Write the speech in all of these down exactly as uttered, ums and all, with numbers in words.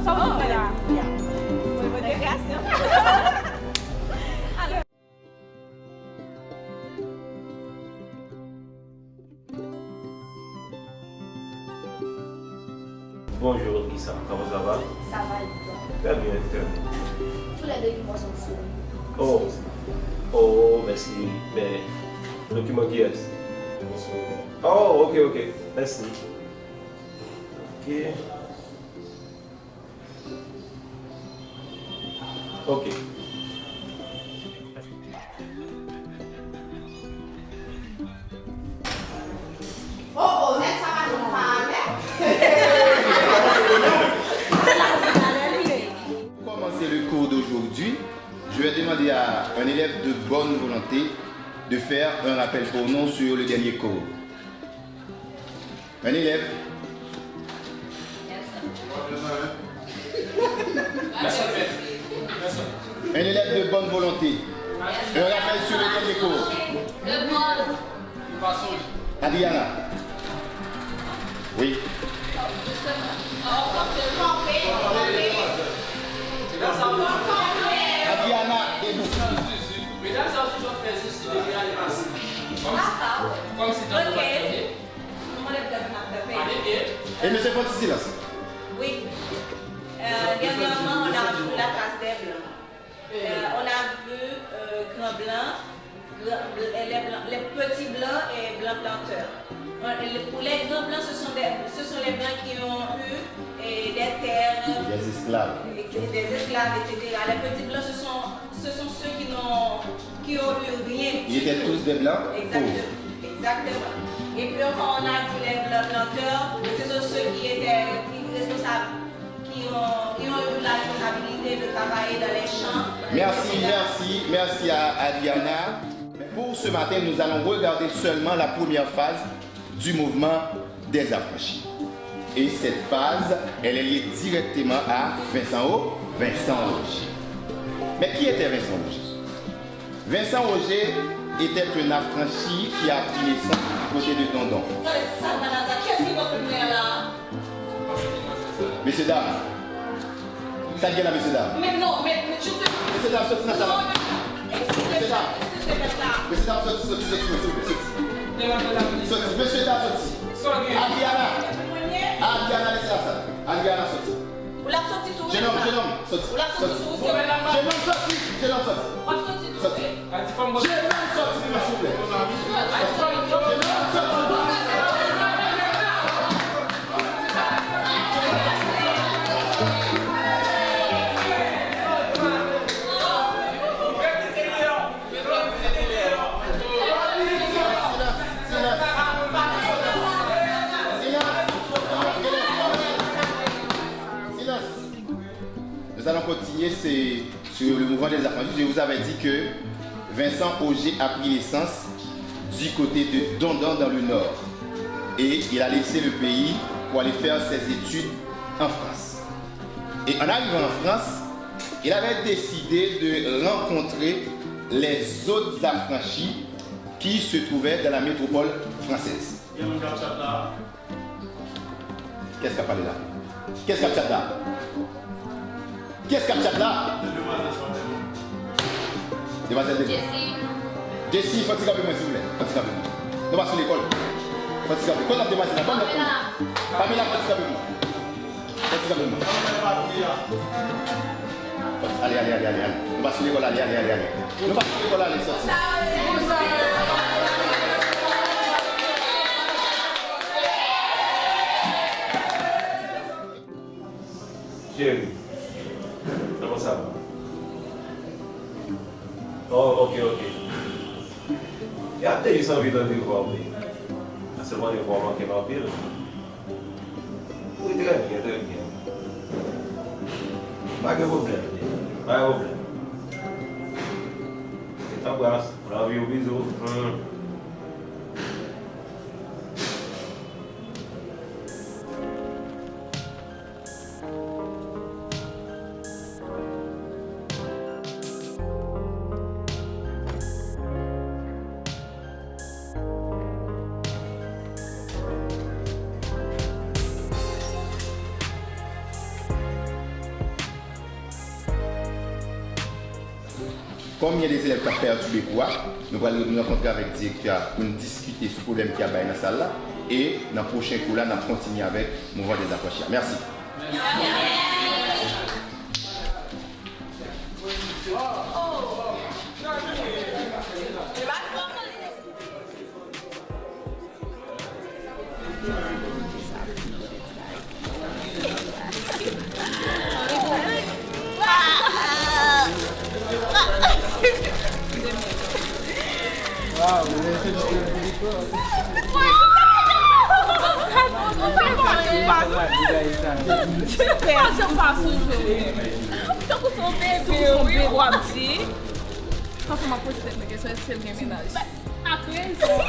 Sa w ap fè la? Mwen vote. Gracias. Bonjour Issa, comment ça va? Ça va et toi? Très bien, très bien. Tous les deux, ils sont sourds. Oh, oh, merci. Mais document qui est? Monsieur. Oh, ok, ok. Merci. Ok. Ok. Oh, oh, nèg sa pa jwenn pa alè. Pour commencer le cours d'aujourd'hui, je vais demander à un élève de bonne volonté de faire un rappel pronom sur le dernier cours. Un élève. Un élève de bonne volonté. Un rappel sur le dernier cours. Adriana. Oui. Adriana, debout. Kòmsi, kòmsi tankou pa tande. E mesye Francis, silans. Oui. Euh, dernièrement, on a vu la trace des Blancs. Euh, on a vu, euh, Grand Blanc, gra- les blancs, les petits blancs et blancs planteurs. Euh, le- pour les grands blancs, ce sont des, ce sont les blancs qui ont eu, euh, des terres, des esclaves, des esclaves, et cetera. Les petits blancs, ce sont Ce sont ceux qui n'ont, qui ont eu rien du tout. Ils étaient tous des blancs pauvres. Exactement. Exactement. Et puis encore, on a dit les blancs planteurs, ce sont ceux qui étaient, qui responsables, qui ont, qui ont eu la responsabilité de travailler dans les champs, merci, et cetera. Merci, merci à Adriana. Mais pour ce matin, nous allons regarder seulement la première phase du mouvement des affranchis. Et cette phase, elle est liée directement à Vincent O, Vincent Roger. Mais qui était Vincent Roger? Vincent Roger était un affranchi qui a pris naissance du côté de Dondon. Mesye dam, sa k gen la, mesye dam? Men non, men, men, je te... Mesye dam, soti nan sal la. Mesye dam, mesye dam, soti, soti, soti, soti, soti. Soti, mesye dam, soti. Adriana. Adriana, lese la sal. Adriana, soti. Ou l ap soti tou, jenòm, jenòm, soti. Ou l ap soti tou, jenòm, soti, jenòm, soti. W ap soti tou, soti. Jenòm, soti pou mwen, silvouplè. Jenòm, soti. Silans. Nous allons continuer, c'est sur le mouvement des affranchis. Je vous avais dit que Vincent Auger a pris naissance du côté de Dondon dans le nord. Et il a laissé le pays pour aller faire ses études en France. Et en arrivant en France, il avait décidé de rencontrer les autres affranchis qui se trouvaient dans la métropole française. Gen moun k ap chat la. Kiyès k ap pale la? Kiyès k ap chat la? Kiyès k ap chat la? Demwazèl, demwazèl. Jessie. Jessie, fè ti kanpe mwen, silvouplè. Fè ti kanpe mwen. Nou pa sou lekòl. Fè ti kanpe. Kote ap demwazèl la? Ban m lòt moun. Pamela, fè ti kanpe mwen. Fè ti kanpe mwen. Ale, ale, ale, ale, ale. Nou pa sou lekòl, ale, ale, ale, ale. Nou pa sou lekòl, ale, sòti. Cheri, kòman sa va? Oh, ok, ok. Ya te jis anvi tande vwa w, wi. Paske m konnen vwa w manke m anpil. Wi, trè byen, trè byen. Pa gen pwoblèm, pa gen pwoblèm. Je t'embrasse. Love you, bizou. Hmm. Kòm gen de elèv k ap pètibe kou a, nou pral rankontre avèk direktè a pou n diskite sou pwoblèm ki ap bay nan sal la. E nan pwochen kou la, n ap kontinye avèk Mouvman dèz Afranchi a. Mèsi. Tankou se yon bebe, wi, w ap di. Pafwa m ap poze tèt mwen kesyon, èske l gen mennaj? Ak rezon.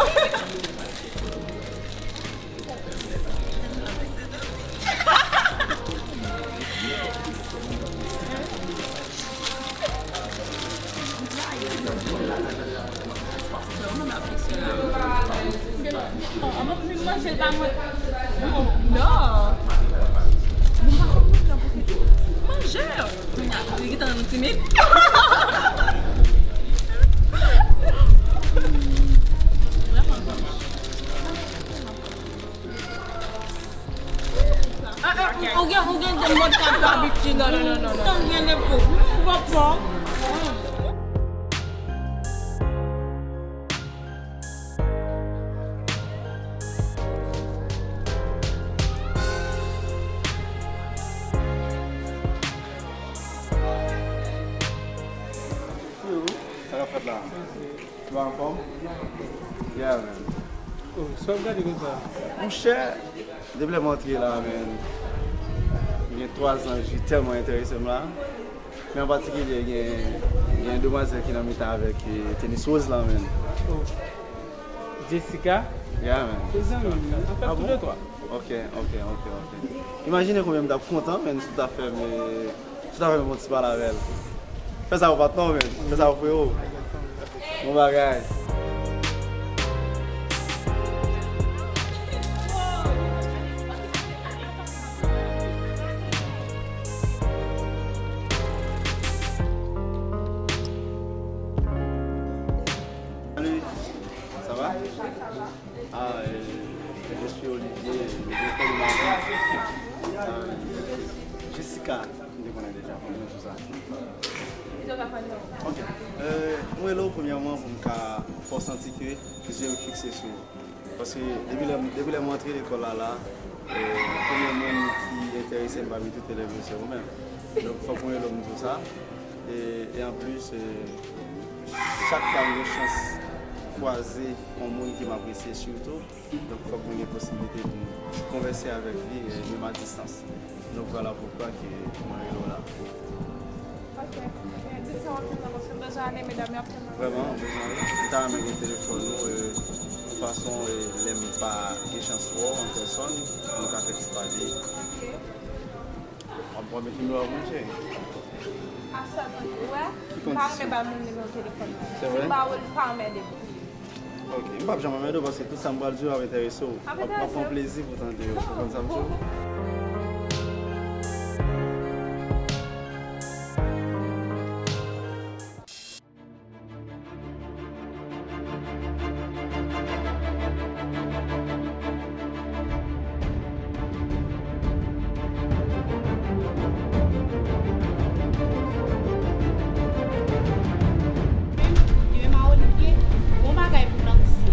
Manje pa mwen. Non. Manje. Li gentan nan timid. Vrèman. Ah, ah, ou gen, ou gen de mòd ka abitid. Non, non, non, non, non. Ou gen de po. Ou gen po. Yo, sa k ap fèt la? Ou anfòm? Yeah, man. Oh, sa w ap gade konsa? Monchè, depi lè m antre la, man, gen twa zan, J tèlman enterese m la. Men an patikilye, gen, gen yon demwazèl ki nan mitan avèk, eh, tenis woz la, man. Oh. Jessica? Yeah, man. Se zanmi m. An fèt, ah bon? Tou de twa. Ok, ok, ok, ok. Imajine konbyen m t ap kontan, man, si w ta fè m, eh, si w ta fè m yon ti pale avè l. Fè sa pou patnè w, man. Fè sa pou frè w. Bon bagay. Salut, ça va? Ah, euh, je suis Olivier, je viens de Marie. Euh, Jessica, m te konnen deja, m konnen tout sa. Ok. Euh, mwen rele w premyèman pou m ka fè w santi ke zye m fikse sou ou. Paske depi lè, depi lè mwen antre lekòl la, la, eh, premye moun ki enterese m pami tout elèv yo, se ou menm. Donk, fòk mwen rele w m di w sa. E, e anplis, eh, chak fwa m gen chans kwaze yon moun ke m apresye sitou, donk fòk mwen gen posiblite pou m konvèse avèk li, eh, menm a distans. Donk, vwala poukwa ke mwen rele w la. Ok. Ebyen, di sa w ap tann nan, paske m bezwen ale, medam yo ap tann nan. Vrèman, ou bezwen ale? M ta renmen gen telefòn ou, eh, yon fason, eh, lè m pa gen chans wè w an pèsòn, nou ka fè ti pale. Ok. W ap, w ap met nimewo a pou mwen, cheri? A sa, tande, ou wè? M pa renmen bay moun nimewo telefòn mwen. Se vre? Si m ba ou l, m pa anmède m. Ok, m p ap janm anmède w paske tout sa m pral di w ap enterese w. Ap enterese w. W ap pran plezi pou w tande yo. Ou konprann sa m di w? Li menm a Olivier, bon bagay pou Nancy.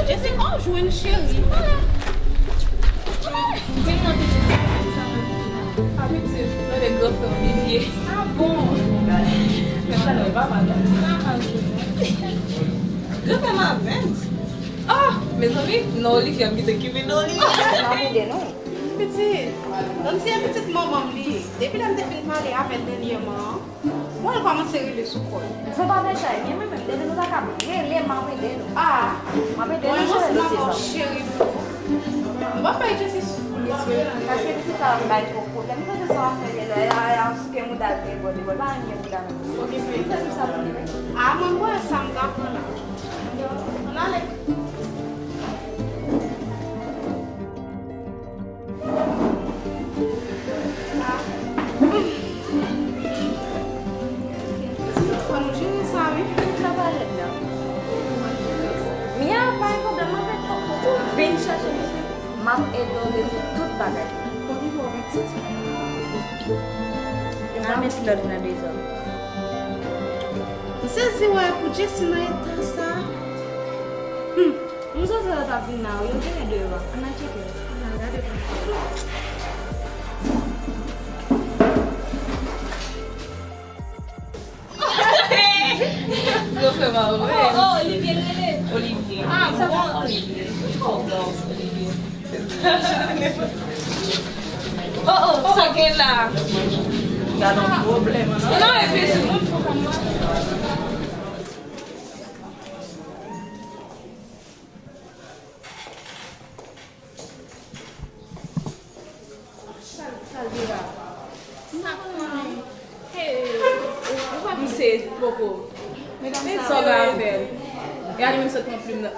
Jessica, oh, jwenn cheri. A pitit, mwen gen gran frè Oliviie. A bon? Gade, men sa lè pa mal non. Pa mal tou non. Gran frè m avè m. Oh, mezanmi, non Olivier m kite ki vin non Olivier. M ap ede nou. Pitit, Nancy se pitit manman m li ye. Depi lè m te fin pale avè l dènyèman an, bon, l kòmanse rele sou kò l. Sa pa mechan, ebyen mwen menm, depi nou ta kab rele, m ap ede nou. Ah. M ap ede nou jere dosye sa. Cheri pou ou. Nou p ap bay Jesse soufri. Paske pitit sa ap bay twòp pwoblèm. M panse se yon afè de lè, a, a, souke mouda l te bò, te bò. Pa anyen mouda nan. Ok, fè sa pou li. Ah, mwen, m wè sa m ka pran la. Ann ale. Fò nou jere sa, wi. ede w rezoud tout bagay. Kote pou w mete? Yo pa met lòd nan dezòd. M sezi wè pou Jesse nan eta sa. Hmm. M santi lòt ap vin la wi, yo genlè deyò a. Ann al tcheke. Ann al gade. Yo fè m anrè. Oh, oh, Olivier l rele. Olivier. Ah, sa va, Olivier. Oh, Olivier. Oh, oh, sa gen la. Gade yon pwoblèm, non? Non, epi se moun fò kòm mwen. Sa, sa l gen la? M pa konnen. Hey, ou pa misye poko. Medam sa yo, sa w ka fè l. Gade menm sot pran plim nan.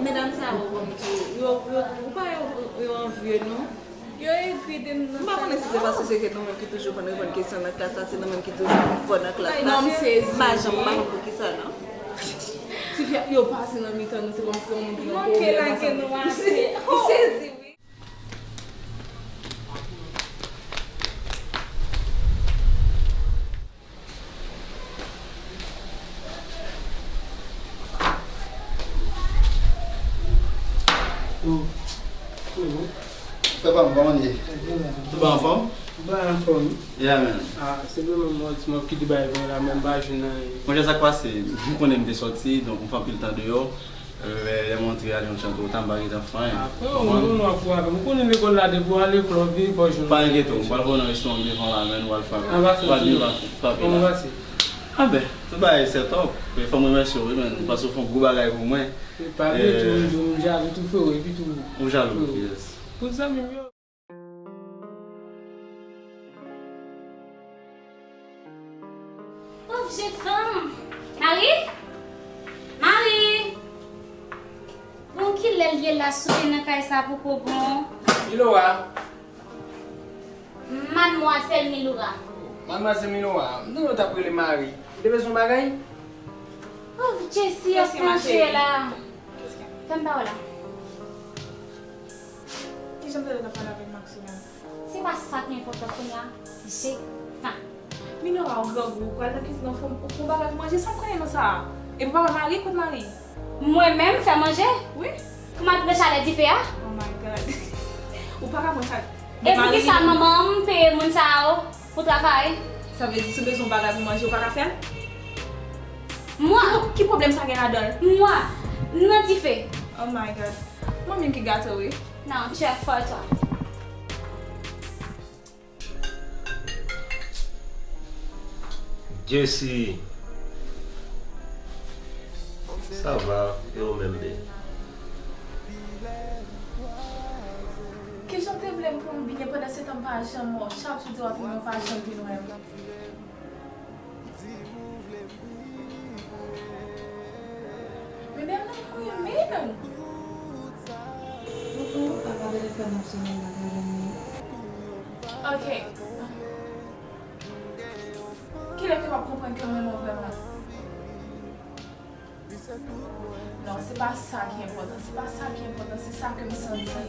Medam sa yo, yo, yo, ou pa yo, yo anvye, non? Yo egri de m nan. M pa konnen si se paske se ke nou menm ki toujou konn reponn kesyon nan klas la, se nou menm ki toujou pi fò nan klas la. Non, m sezi. M pa janm pa konn poukisa, non. Tifi yo pase nan mitan nou, se kòmsi se yon moun ki gen pwoblèm ansanm. M sezi, wi. Frè pa m, kòman n ye? Tout bon, anfòm? Ba anfòm. Yeah, man. Ah, se vreman mwen ti mwen ki te bay ven la, men m pa jwenn anyen. Monchè, sa k pase? M konnen m te sòti, donk m fè anpil tan deyò. Euh, lè m antre ale yon chan twò ta, m pa gentan fè anyen. Ah, frè, ou konn w ap fè avè m. Ou konnen lekòl la, depi w ale, fò w vini, fò w jwenn. Pa enkyete w, m pral voye w nan restoran devan la, men w al frape. Anba se. W al vin frape la. Anba se. Ah ben, tout bagay set up. E fò m remèsye w, wi, men, paske w fè yon gwo bagay pou mwen. Pa vle tou, m jalou tou, frè, epi tou. Ou jalou pou kiyès? Pou zanmi m yo. Pòv jèn fanm! Mari? Mari! Bon, kilè l ye la, sou li nan kay sa poko bon? Milora! Madmwazèl Milora. Madmwazèl Milora, m tande w t ap rele Mari. Ou te bezwen yon bagay? Pòv Jesse ap fè antre la. Fè m ba w la. Kijan m tande w t ap pale avèk Maxwell? Se pa sa ki enpòtan kounye a, Jefan. Milora, ou grangou, ou pral nan kizin nan fè yon bagay pou manje, sa m konnen nan sa a. Epi papa Mari, kote Mari? Mwen menm fè manje? Wi. Pou m al pran chalè dife a? Oh my God. Ou pa ka pran chalè. E poukisa manman m peye moun sa yo pou travay? Sa vle di si w bezwen yon bagay pou manje, ou pa ka fè l? Mwa. Ki, ki pwoblèm sa gen ladan l? Mwa. Nan dife. Oh my God. Manmi m ki gate w, wi. Non, tu es folle, toi. Jesse. Sa va, e ou menm, babe? Kijan w te vle m pou m byen pandan se tan m pa janm wè w? Chak jou w di w ap vin, w pa janm vin wè m. Baby, I'm not going, man. Ou, ou, apa telefòn ap sonnen la, pa janm li. Ok. Kilè ke w ap konprann ke m renmen w vrèman? Non, se pa sa ki enpòtan. Se pa sa ki enpòtan. Se sa ke m santi an.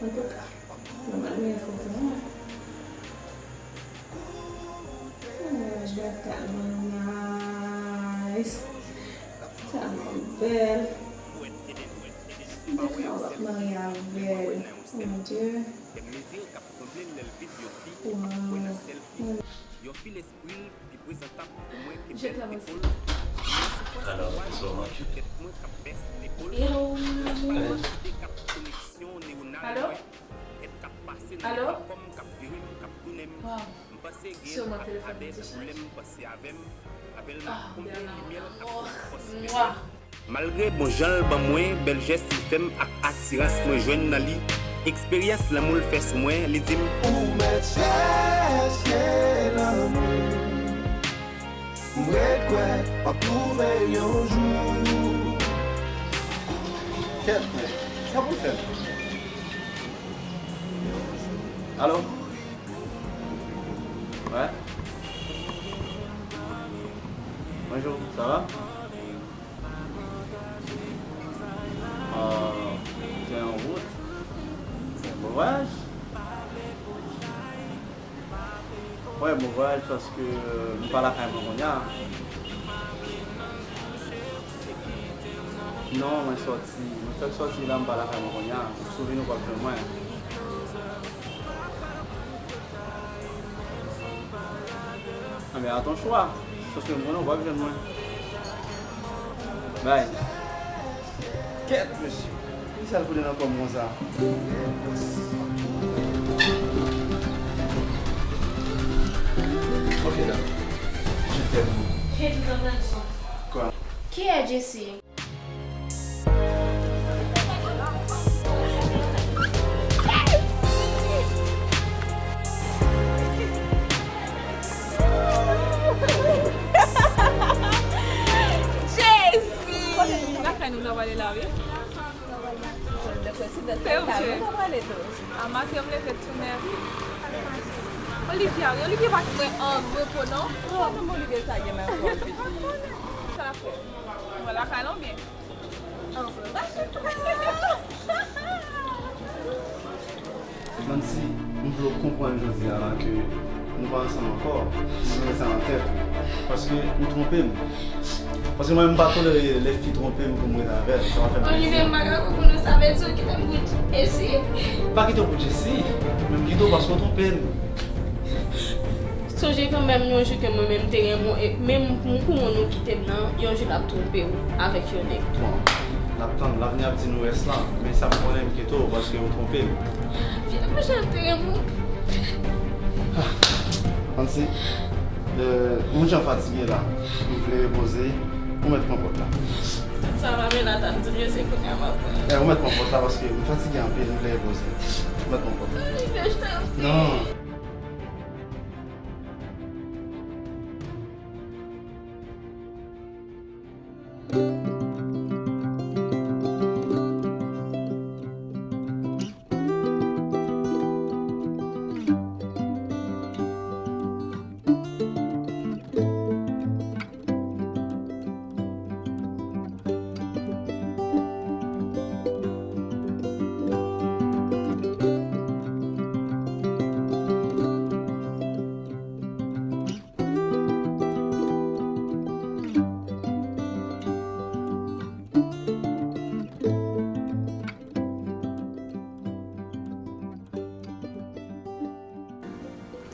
Antouka, mwen pa renmen foto an. Oh, je vais tellement nice. Tèlman bèl. M te kwè w ap marye avè l. Oh mon Dieu. Wow. Yo fi lespri l pi prezantab pou mwen ke bèl epol. Sinon se fòs mwa yo ki tèt mwen k ap bès epol. Alo, mon amour. Alo? Alo? Wow. M panse gen yon abèd pou lè m panse avè m, avè l m ap konbyen limyè l ap fè fòs mwen. Malgre bon jan l ban mwen bèl jès li fè m ak atirans mwen jwenn nan li, eksperyans lanmou l fè sou mwen, li di m. Ou mèt chèche lanmou, m ret kwè w ap twouve l yon jou. Kèt, men, sa pou l fè m? Alo? Wè? Bonjou, sa va? Vwayaj? Wi, bon vwayaj paske m pa lakay mwen kounye a. Non, mwen sòti. Mwen fèk sòti la, m pa lakay mwen kounye a. Si w vini, ou p ap jwenn mwen. Anben, a ton chwa. Sòf ke m konnen ou p ap jwenn mwen. Bay. Kèt, mesye. Kisa l koule nan kò m konsa? Ok, la. Je t'aime. Kèt, m t ap gade sa. Kwa? Kiyès Jessie? Jessie! Lakay nou ta pale la, wi. Se ou, cheri. A maten, m leve tou nèf. Olivia, wi, Olivia pa kite mwen an repo, non. Sa l ap fè? Mwen lakay la, oubyen? Nancy, m vle w konprann jodi a la ke nou pa ansanm ankò, m mete sa nan tèt ou. Paske ou twonpe m. Paske mwen, m pa tolere lè fi twonpe m pou m rete avè l. Sa va fè m plezi. Olivier, m pa ka konprann ou, sa vle di ou kite m pou Jessie? M pa kite w pou Jessie, men m kite w paske w twonpe m. Sonje kanmenm yon jou ke mwen menm te renmen w, e menm pou moun ou kite m nan, yon jou l ap twonpe w avèk yon nèg. Bon, l ap tann, lavni ap di nou rès la, men sa m konnen m kite w paske ou twonpe m. Vye bouch an te renmen w. Ah, Nancy, euh, m jan fatige la, m vle repoze, ou mèt pran pòt la. Sa va men la, ta m di m se kounye a m ap pran. Eh, ou mèt pran pòt la paske m fatige anpil, m vle repoze. Ou mèt pran pòt la. Olivier, je t'aime. Non.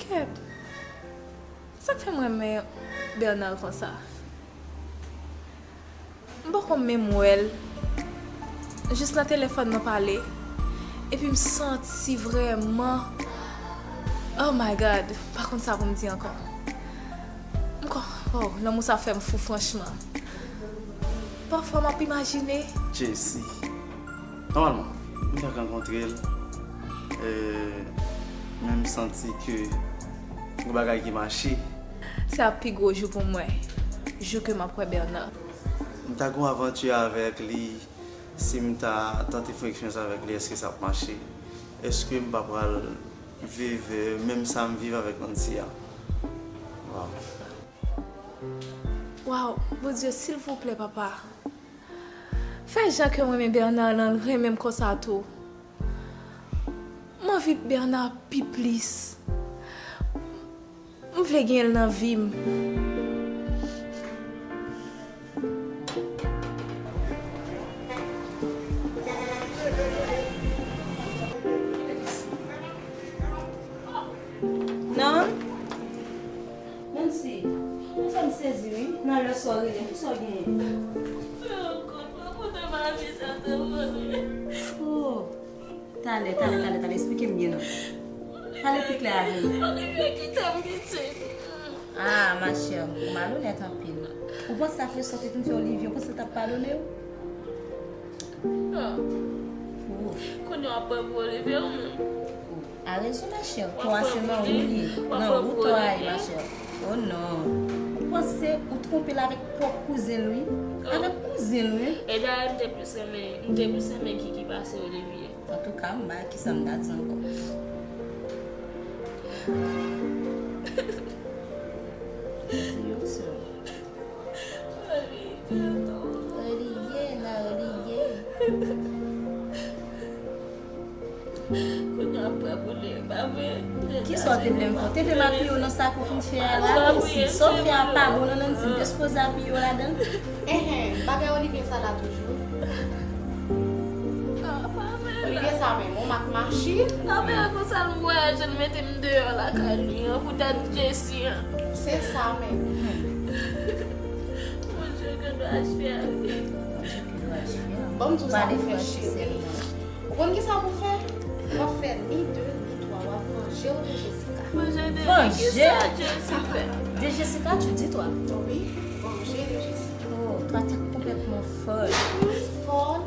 Kèt, sa k fè m renmen Bernard konsa? M poko menm wè l. Jis nan telefòn nou pale. Epi m santi vrèman, oh my God, m pa konn sa pou m di ankò. M ko, oh, lanmou sa fè m fou franchman. Pafwa m ap imajine. Jessie. Nòmalman, m fèk rankontre l, e, men m santi ke gon bagay ki mache. Se ap pi gwo jou pou mwen, jou ke m ap wè Bernard. M ta gon avanti avèk li, si m ta tante fè eksperyans avèk li, èske sa ap mache? Èske m pa pral viv, e, menm sa m viv avèk Nancy a? Waw. Waw, Bondye, silvouplè, papa. Fè jan ke m renmen Bernard lan renmen m konsa tou. M anvi Bernard pi plis. M vle gen l nan vi m. Non? Nancy, ou fè m sezi wi, nan lè sa w rele m, kisa w genyen? Oh, talè, talè, talè, talè, eksplike m byen non. Pale pi klè avè m. Olivier kite m pitit. Ah, ma chère, ou malonèt anpil. Ou panse sa fè sòti fin fè Olivier, ou panse l t ap padone w? Ah. Oh. Kounye a w ap pran pou Olivier ou menm? Oh. A rezon, ma chère. Tò a se nan ou li ye. Nan ou tò a ye, ma chère. Oh non. Ou panse ou twonpe l avèk pwòp kouzen l wi. Avèk kouzen l wi. E dayè, m te plis renmen, m te plis renmen Kiki pase Olivier. Antouka, m pa wè kisa m ta di ankò. Se yo, se yo. Olivier, nan Olivier. Kounye a m pa boule, pa vre? Kisa w te vle m fè? Te vle m apiye w nan sa k ou fin fè a la? Sa w fè a pa bon, nan nan di m te sipoze apiye w ladan l. Enhen, bagay Olivier sa la toujou. Olivier sa menm, yon mak machin. Sa fè konsa l vwayaje, l mete m deyò lakay li an, poutèt Jessie an. Se sa menm. Bondye gen dwa achte a wi. Bon, m di w sa pou fè, cheri. Ou konn ki sa pou fè? W ap fè ni de ni twa, w ap vanje w de Jessica. Vanje de Jessica? De Jessica, tu dis toi? Wi, vanje de Jessica. Oh, toi, t'es complètement folle. Folle?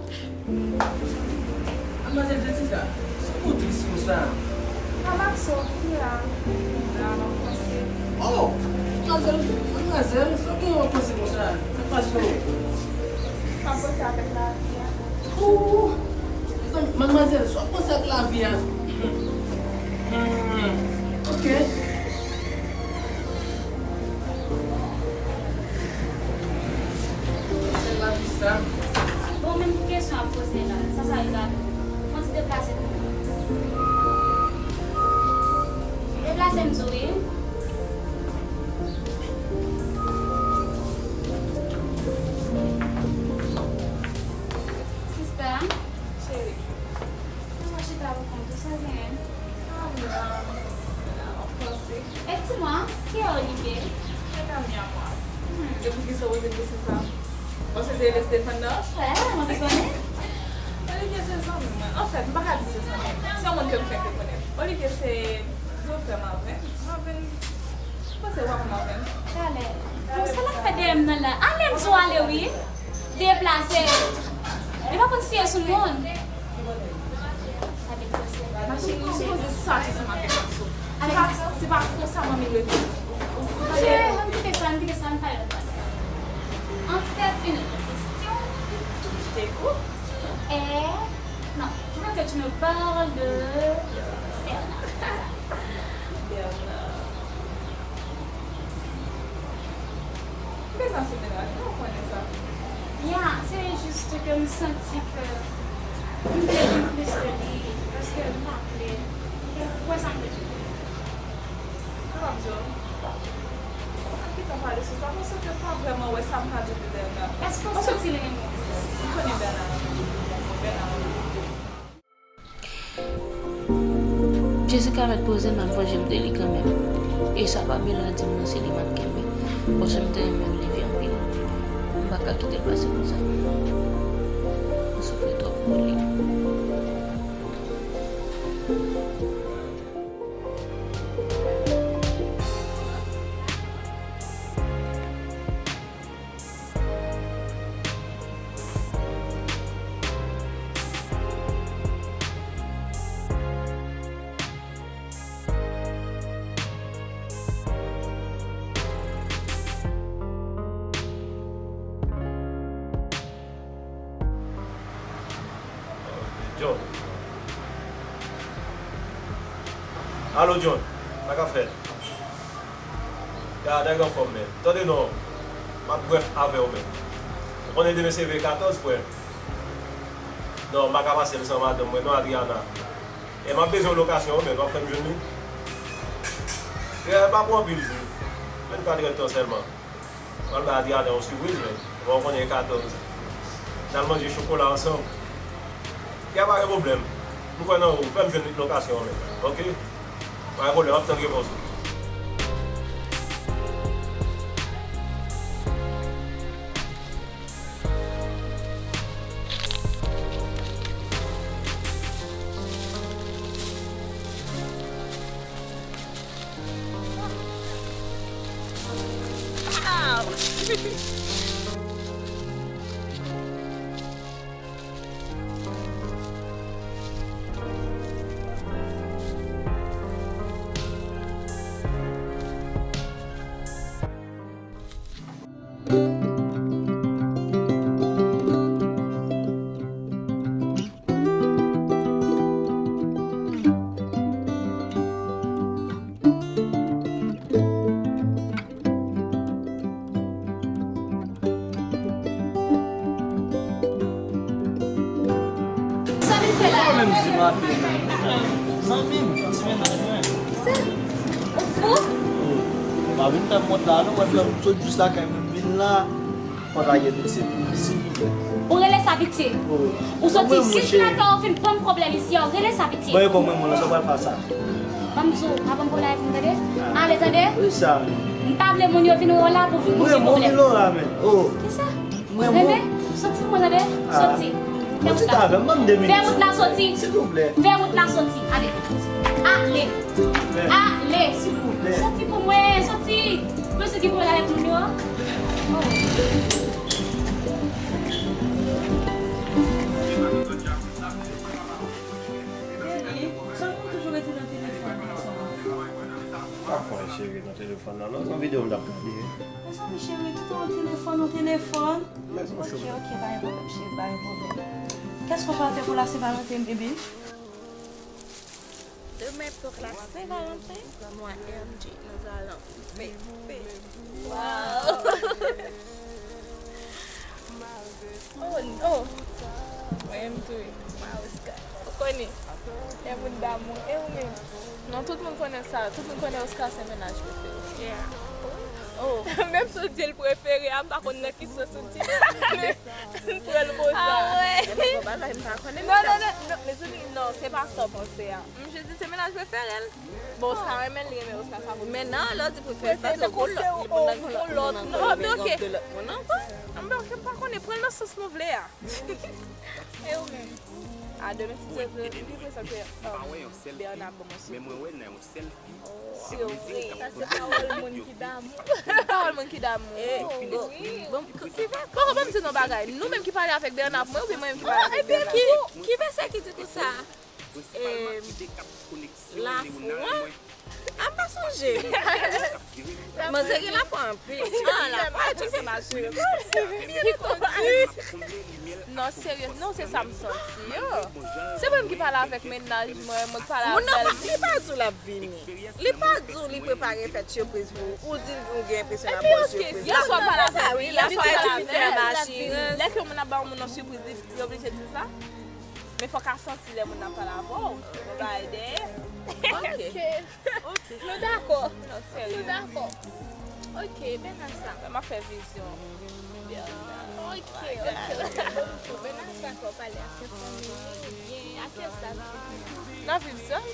Madmwazèl Jessica, sa w tris konsa? A m ap sòti la. La, m ap panse. Oh! Madmwazèl, madmwazèl, sa w gen w ap panse konsa? Sa k pase w? M ap panse avèk lavi a. Ooh! Mezanmi, madmwazèl, sa w ap panse ak lavi a? Hmm, ok. Sèl lavi sa. Bon, menm ki kesyon ap poze la, sa sa rive avè w? Fò n ti deplase pou mwen. Deplase m di w wi. Sista. Cheri. Ou pa chita pou kont ou, sa genyen? A non, m ap panse. E di mwen, ki e Olivier? Se zanmi a mwen. Hmm. E poukisa w poze m kesyon sa? Paske se rele Stéphane nan? Wè, mwen te konnen. Olivier se zanmi mwen. Anfèt, m pa ka di se zanmi m. Se yon moun ke m fèk rekonèt. Olivier se gran frè Marvin. Marvin, mwen se wa Marvin. Talè. Bon, sa l ap fè dèyè m nan la. Ale m di w ale wi. Deplase. Li pa konn siye sou moun. Sa deplase. Machin, ou sipoze soti ansanm avèk Maxo. Se pa, se pa konsa manmi rete. Monchè, ann kite sa, ann kite sa, ann pale lòt bagay. Anfèt, une autre question. Je t'écoute. Eh, non, je veux que tu me parles de Bernard. Bernard. Bernard se mennaj mwen, ou konnen sa. Ya, se jis ke m santi ke m vle konn plis de li, paske m pa vle, ou wè sa m vle di. Sa m ap di w, ann kite m pale sou sa, paske m pa vrèman wè sa m ka di de Bernard. Èske w santi l renmen w? M konnen Bernard renmen m. Bernard renmen m. Jessica mèt poze m, m ap vanje m de li kanmenm. E sa pa Mila di m nan, se li m ap kenbe. Paske m te renmen Olivier anpil. M pa ka kite l pase konsa. M soufri twòp pou li. John. Alo, John. Sa k ap fèt? Gade, gade anfòm, men. Tande non, m ap brèf avè w, men. Ou konnen demen se veye katòz, frè. Non, m pa ka pase m san madanm mwen, non, Adriana. E m ap bezwen yon lokasyon, men w ap fè m jwenn li? Frè, pa pran anpil jou. Vennkatrè tan sèlman. M pral bay Adriana yon sipriz, men. Bon, ou konnen e katòz. N al manje chokola ansanm. Frè, pa gen pwoblèm. M kwè nan ou. Fè m jwenn lokasyon an, men. Oke? Pa gen pwoblèm, m ap tann repons ou. Sa vin fè la? Mwen menm di maten, Zanmi m, ti mennaj mwen. Kisa? Ou fou? Oh, pa vin fè m wont la non, mwen fè m sot jis lakay mwen vin la. Fò ta gen pitye pou mwen, silvouplè. Ou rele sa pitye? Wi. Ou soti jis lakay ou vin ban m pwoblèm isi a, ou rele sa pitye? Bon, e kòman mwen, sa w pral fè sa? Ban m di w, pa ban m pwoblèm avèk nou, tande? Ale, tande? Wi, sa. M pa vle moun yo vin wè w la pou vin pou gen pwoblèm. Mwen, mwen vin wè w la, men. Oh. Kisa? Mwen, mwen. Soti pou mwen, tande? Soti. Fè wout la. Fè wout la, soti. Silvouplè. Fè wout la, soti. Ale. Ale. Silvouplè. Soti pou mwen, soti. Mesye ki pou ale moun yo. Oh. Baby, sa w toujou rete nan telefòn nan, sa? Pa fè cheri nan telefòn nan, non, nan videyo m t ap gade. Mezanmi, cheri, tout an telefòn, an telefòn. Mezanmi, cheri. Ok, ok, pa gen pwoblèm, cheri, pa gen pwoblèm. Qu'est-ce qu'on va faire pour la Saint-Valentin, bébé? Demain pour la Saint-Valentin, moi, M J, nous allons fêter. Wow! Oh, oh. Mwen menm tou wi. Mwen Oscar. Ou konnen. E moun damou. E ou menm? Non, tout moun konnen sa. Tout moun konnen Oscar se mennaj prefere. Yeah. Oh. Menm si w di l prefere a, m pa konn nan ki sans ou di. M pran l konsa. Ah, wè. Gen de bagay m pa konnen. Non, non, non, non, mezanmi, non, se pa sa w panse a. M jis di se mennaj prefere l. Bon, Oscar renmen l, li renmen Oscar sa pou. Men nan, lè w di prefere, se pa tankou lòt, li moun nan gen lòt, moun nan gen lòt moun ankò. Ah, men ok, m pa konnen, pran l nan sans nou vle a. E ou menm? A demen si Dye vle, m gen enpresyon ke, um, Bernard ban mwen sipriz. Sipriz. Sa se pawòl moun ki damou. Pawòl moun ki damou. Wi. Bon, ki, ki, poko ban m di nou bagay. Nou menm ki pale avèk Bernard pou mwen, oubyen mwen menm ki pale avèk Bernard? Ki, ki vèsè ki di konsa? Em, lafwa? A m pa sonje. Manzè gen lafwa anpil. Ah, lafwa, Jezi m asire. Non, serye, non, se sa m santi yo. Se mwen ki pale avèk mennaj mwen, mwen ki pale avè l. Moun nan, li pa di w l ap vini. Li pa di w li prepare fèt sipriz pou ou. Ou di l ou gen enpresyon l ap ba w sipriz. Yèswa m pale avè l, yèswa m pale avè l. Lè ke moun ap ba yon moun yon sipriz, li, li oblije di sa? Men fòk a santi lè moun nan pale avè w. Yon bagay dèyè. Ok. Ok. Nou dakò. Non, serye. Nou dakò. Ok, Bernard sa. M ap fè vizyon. Ok, ok, ok. Bernard sa kò pale ak yon fanmi li oubyen ak yon sa? N ap viv sèl.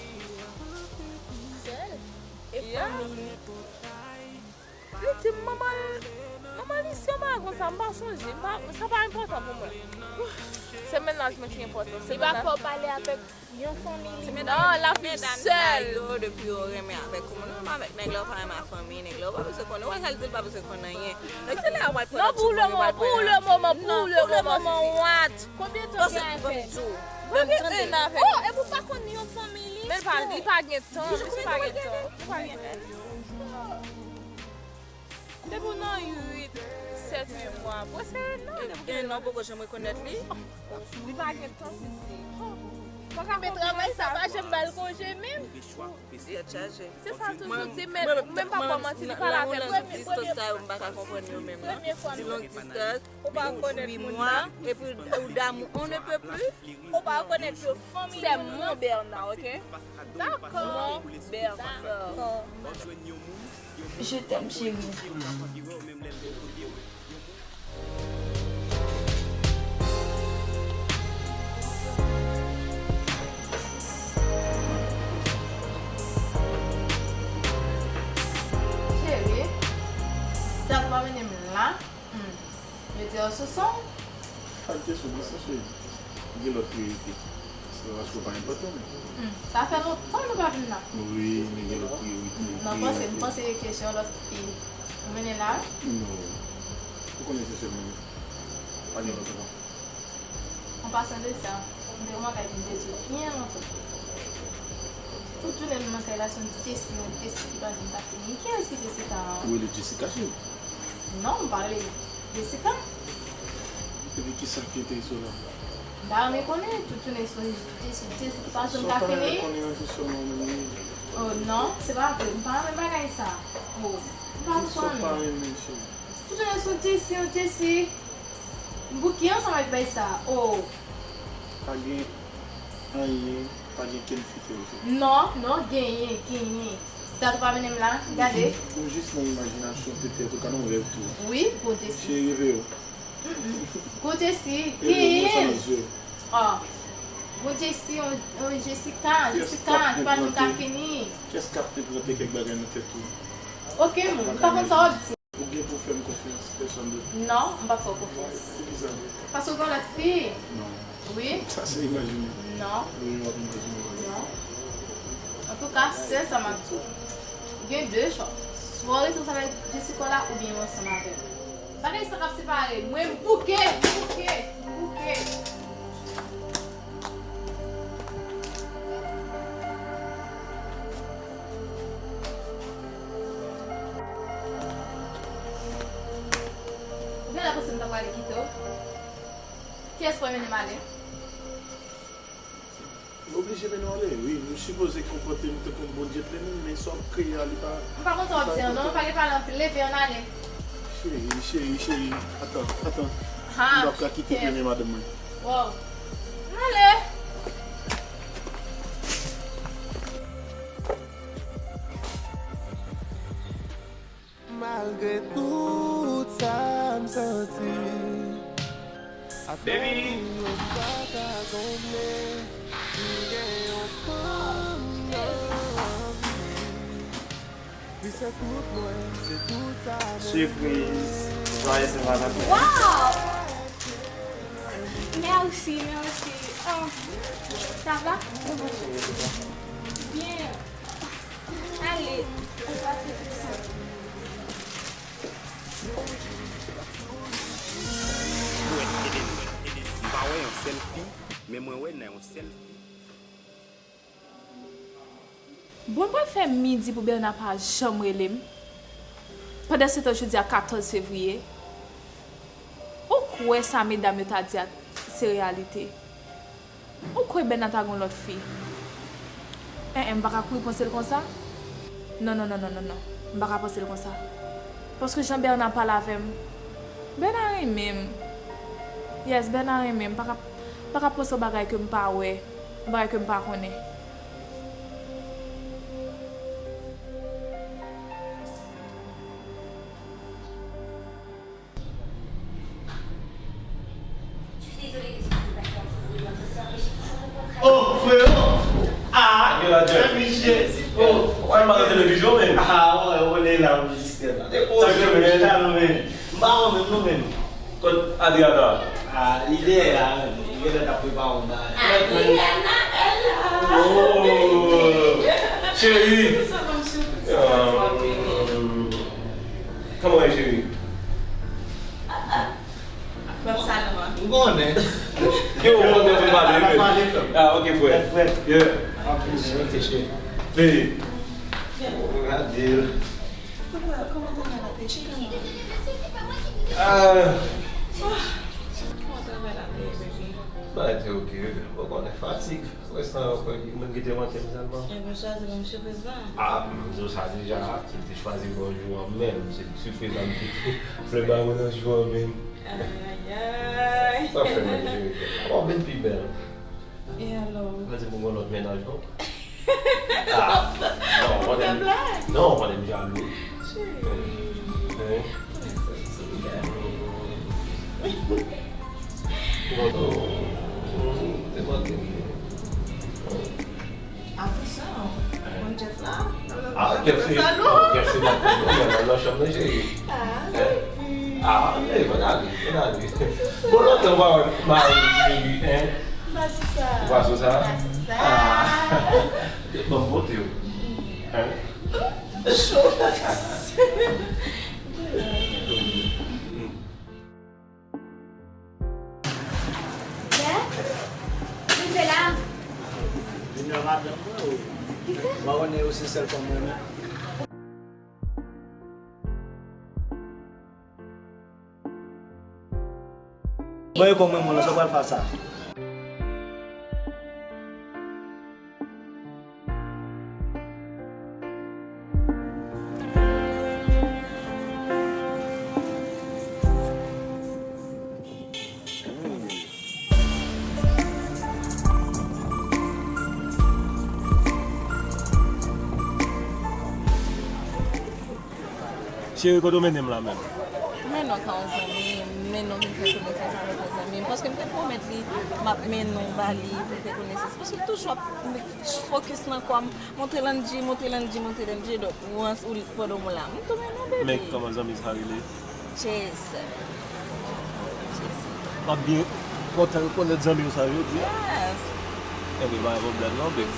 Sèl? E fanmi li? Li di m manman l, manman l isi, yon bagay konsa, m pa sonje, m pa, sa pa enpòtan pou mwen. Se mennaj mwen ki enpòtan. Li pa fè w pale avèk yon fanmi li? Non, l ap viv sèl. Depi yo renmen avèk ou, menm avèk nèg la, ou pa renmen ak fanmi nèg la, ou pa bezwen konnen. Ou wè sa l di, l pa bezwen konn anyen. Donk, se lè a w pral pran lòt moun, yo pral pran. Non, pou le moman, pou le moman, pou le moman, what? Konbyen tan gen avè l? Konbyen tan gen avè l? Oh, epi w pa konn yon fanmi li? Men li pa, li pa gen tan, li pa gen tan, li pa gen tan. Depi w nan uit, sèt, uit mwa, prese non, depi w gen. E non, poko janm rekonèt li. Li pa gen tan, sisi. Men travay sa pa janm ba l konje menm. Tèt chaje. Se sa tou, nou di, men ou menm pa pran manti, li pale avè m. Premye, premye fwa. Distans sa yo, m pa ka konprann yo menm, non. Premye fwa. Di long distans, ou pa konèt moun nan. Epi ou damou on ne peut plus. Ou pa rekonèt yo fanmi moun nan. Mon Bernard, ok? Dakò. Mon Bernard. Dakò. Je t'aime, chérie. Cheri, sa pou pa mennen m la. Hmm. Yo di w sou son? Pa gen kesyon de sa, cheri. Gen lòt priyorite. Se pa paske w pa enpòtan, men. Hmm. Sa fè lontan nou pa vin la. Wi, men gen lòt priyorite. Hmm, nan panse, m panse kesyon lòt fi. Ou mennen la? Non. Ou konnen se sèl mwen. Pa gen lòt ankò. An pasan de sa, m te gen yon bagay pou m te di w byen lontan. Tout jounen nou nan kay la, se yon Jessica, yon Jessica ki pa janm ka fini. Kiyès ki Jessica a? Ou rele Jessica, cheri? Non, m pa rele Jessica. Epi kisa ki enterese w la? M ta renmen konnen, tout jounen se yon Jessica, Jessica ki pa janm ka fini. Sa w ta renmen konnen an, se sèlman ou menm li ye. Oh non, se pa vre, m pa renmen bagay sa. Oh, m pa sou anyen. Sa w pa renmen, cheri? Tout jounen se yon Jessica, yon Jessica. M bouke ansanm ak bagay sa. Oh. Pa gen anyen. Pa gen kenn fi ke ou fè. Non, non, genyen, genyen. Dat ou pa mennen m la, gade. Ou jis nan imajinasyon, petèt, ou ka nan yon rèv tou. Wi, Bondye si. Cheri, reve yo. Mm-mm. Bondye si, genyen. Reve yo, mwen sa nan zye. Oh. Bondye si, on, on Jessica, Jessica, ki pa nou ka fini. Kiyès k ap enplante kèk bagay nan tèt ou? Okenn moun, m pa konn sa w ap di. Ou gen pou fè m konfyans, pèsòn dòt. Non, m p ap fè w konfyans. Poukisa? Paske w gen lòt fi. Non. Wi. Sa se imajine. Non. Wi, w ap imajine bagay. Non. Antouka, sèl sa m ap di w. Ou gen de chwa. Swa w rete ansanm avèk Jessica la oubyen w ansanm avè m. Bagay sa k ap separe mwen, m bouke, m bouke, m bouke. Ou genlè panse m ta prale kite w? Kiyès pou mennen m ale? Nou oblije mennen w ale, wi. Nou sipoze konpòte nou tankou yon bon djentlemen, men sa w ap kreye a, li pa... M pa konn sa w ap di an non, pa gen pale anpil, leve, ann ale. Cheri, cheri, cheri, atann, atann. Ha, m p ap ka kite w premye madanm mwen. Wow. Ann ale. Malgre tout sa m santi, ata mwen pa ka konble, m gen yon fanm nan vi. Li se tout mwen, se tout sa mwen vle. Surprise. Joyeux Saint-Valentin. Wow! Merci, merci. Oh, ça va? Bien. Ale, ou pa fè tout sa. M pa wè yon sèl fi, men mwen wè nan yon sèl fi. Bon, l pral fè midi pou Bernard pa janm rele m. Pandansetan, jodi a katòz fevriye. Ou kwè sa medam yo ta di a se reyalite? Ou kwè Bernard ta gen yon lòt fi? En en, m pa ka kouri panse l konsa. Non, non, non, non, non, non. M pa ka panse l konsa. Paske jan Bernard pale avè m, Bernard renmen m. Yes, Bernard renmen m. M pa ka, pa ka panse yon bagay ke m pa wè, yon bagay ke m pa konnen. Oh, freo! Ah, gen la, Jeff. Misye. Oh, ou pa nan televizyon menm? Ah, wè, ou lè la, ou distrè la. Te poze, men. M pa wè menm, non, menm. Kot Adriana? Ah, li dèyè la, menm. Li genlè t ap prepare yon bagay. Adriana, Ella. Oh, cheri. Kòman w ye, cheri? Bòb sa nan men. M konnen. Yo, ou konn pale, wi. Ah, ok, frè. Frè. Yeah. Ok, cheri. Baby. Gade l. Kòman travay la te ye, baby? Bagay te ok, wi. Ou konnen fatig. Wè sa ankò, mwen ki te manke m sèlman. Ebyen, chwazi ban m sipriz la. Ah, m di w sa deja, se te chwazi ban w jou an menm. Se sipriz la m te vle ba ou nan jou an menm. Ayayay. Sa fè menm, cheri? W ap vin pi bèl. E alò? Ou pa di pou gon lòt mennaj, non? Ah, non, ou konnen m, non, ou konnen m jalou. Cheri. Hein? Ou konnen sa, cheri. Bon, te manke m. Apre sa, ou konn Jeff la? Ah, Jeff se, Jeff se nan, nan, nan chanm nan, cheri. Ah, wi. Ah, wi, ann ale, ann ale. Bon, lontan ou pa wè mari, cheri, hein? M pa sou sa. Ou pa sou sa? M pa sou sa. Ah. Bon, bon, te yo. Hein? Cho. Pè, rive la. Junior madanm mwen, wi. Kisa? Mwen konnen yo se sèl fanm mwen, non. Bon, e kòman mwen, sa w pral fè sa? Cheri, kote w mennen m la menm? Mennen w ka yon zanmi m, mennen w vin fè konesans avèk yon zanmi m. Paske m te pwomèt li, m ap mennen w ba li pou l fè konesans. Paske l toujou ap fokis nan kò m, monte Landji, monte Landji, monte Landji. Donk, ou an, ou pandan w la, m tou mennen w, baby. Men kòman zanmi sa rele? Jason. Jason. M ap byen kontan rekonèt zanmi w sa jodi a. Yes. Ebyen, pa gen pwoblèm non, baby.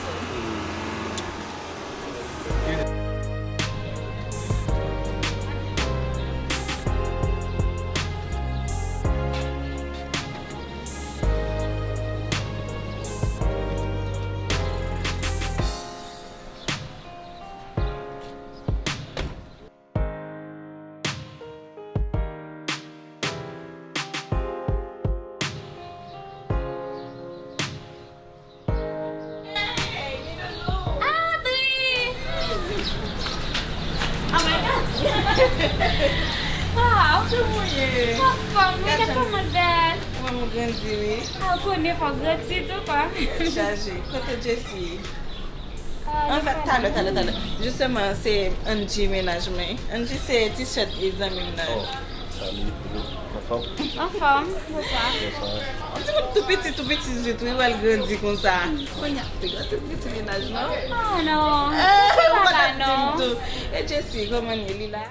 Audrey! Oh my God! Ah, ou tou mouye. Anfòm, wi, gad kòman l bèl. Mwen, mwen grandi, wi. Ah, ou konnen fò grandi tou, pa. Chaje. Kote Jessie? Ah, anfèt, talè, talè, talè. Jisteman, se Angie mennaj mwen. Angie se ti sè zanmi m nan. Oh, salut, hello. Anfòm? Anfòm, bonswa. Bonswa. Yon ti moun tou piti, tou piti, zwi, tou, wè l grandi konsa. Kounye a, te gade ti piti mennaj, non? Oh, non. Eh, se ou pa ka di m tou. E Jessie, kòman l ye, li la?